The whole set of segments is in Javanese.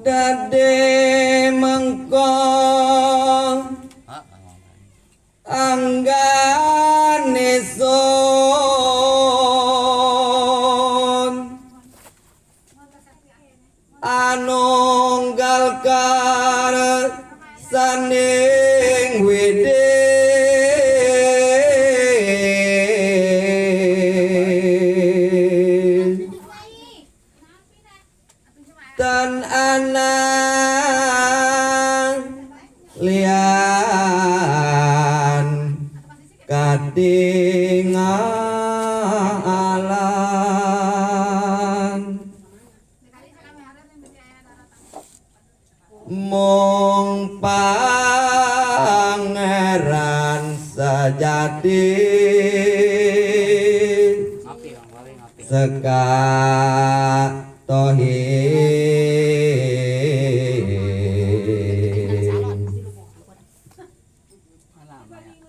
Dade mengko anggane sun anunggal karsaning wede tan ana lian katingalan mung pangeran sejati sekatohi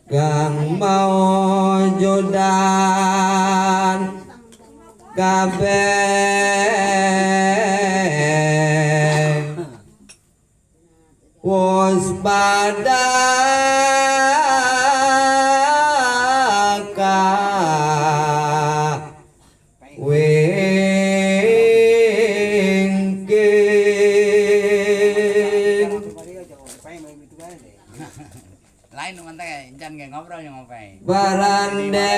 kang maujudan kabeh wis padha wingking. Lain ngontek encan nggih ngobrol yang ngopi. Barandene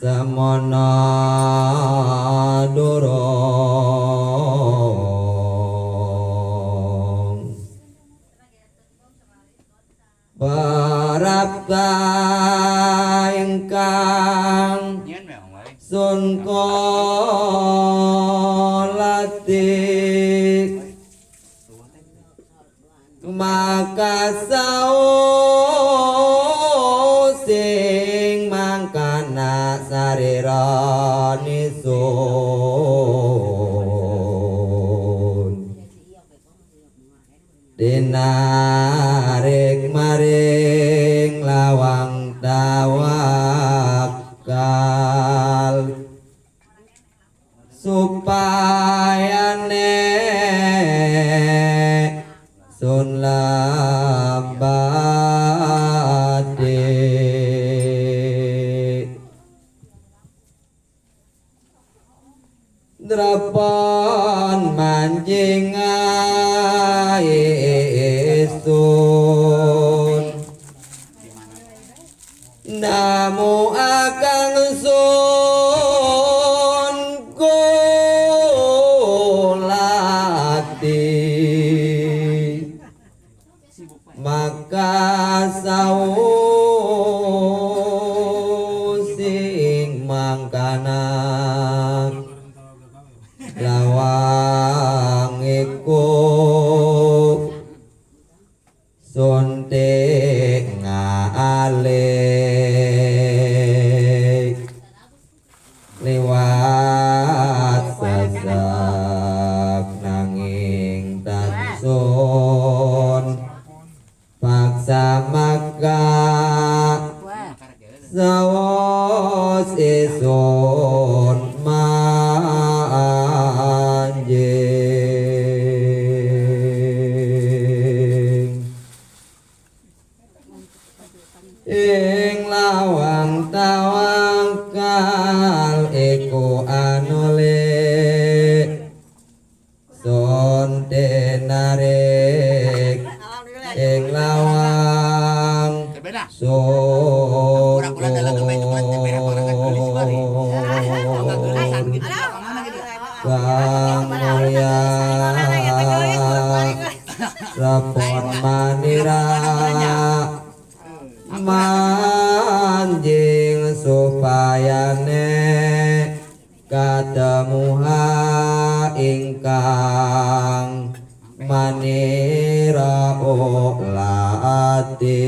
semono durung prapta ingkang sun kolati maka sing mangkana sarira nisun dinarik maring lawang tawakal supayane sun lambate drapon manjing sun namo akang sun kulati maka sing mangkana lawang iku sun tingale liwat sesak nanging tansun paksa maka sawas isun manjing ing lawang tawakal iku anule sun tenarik ing lawang sun kang mulya rapon manira manjing supayane katemuha ingkang manira ulati.